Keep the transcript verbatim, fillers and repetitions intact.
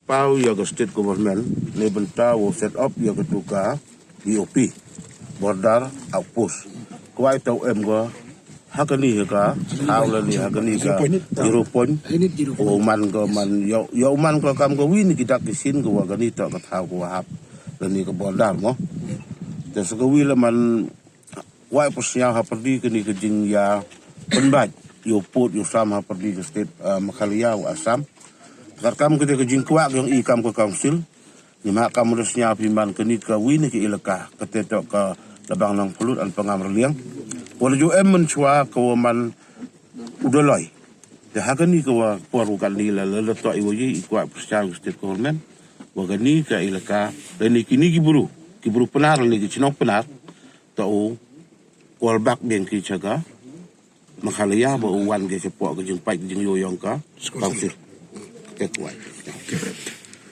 Paw ya ka state government, ne bynta wow set up ya ka tu ka B O P, border outpost. Kwai tau em ka, ha kani ha ka, thaw lani ha kani ka, zero point. Wow man ka man, ya, ya man ka kam ka wi ni ki dak ki sin ka wa kani ta ka thaw ka wa hap, lani ka border mo. Te sa ka wi la man, Kwai pyrsñiaw ha pyrdi kani ka jingya pynbait, yow pud, yow sam ha pyrdi ka state, ah, Meghalaya wa Assam. Kat kam ka te ka jingkwah yong i kam ka council. Ni ma kam da sñiaw phi man kani ka wi ni ka ilaka, ka te to ka Labang Nongplut and Pangam Raliang. Wa la ju em mynchwa ka wa man u Doloi. Te ha kani ka wa por wa kani la, la, la to i wa ye i kwah pyrsñiaw ka state government. Wa kani ka ilaka, lani kini ki bru, ki bru Pnar, lani ki chnong Pnar. Ta u call back biang ki cha ka Meghalaya ba u wan ki cha poh ka jingpait ka jingyoh yong ka council. Te kwai.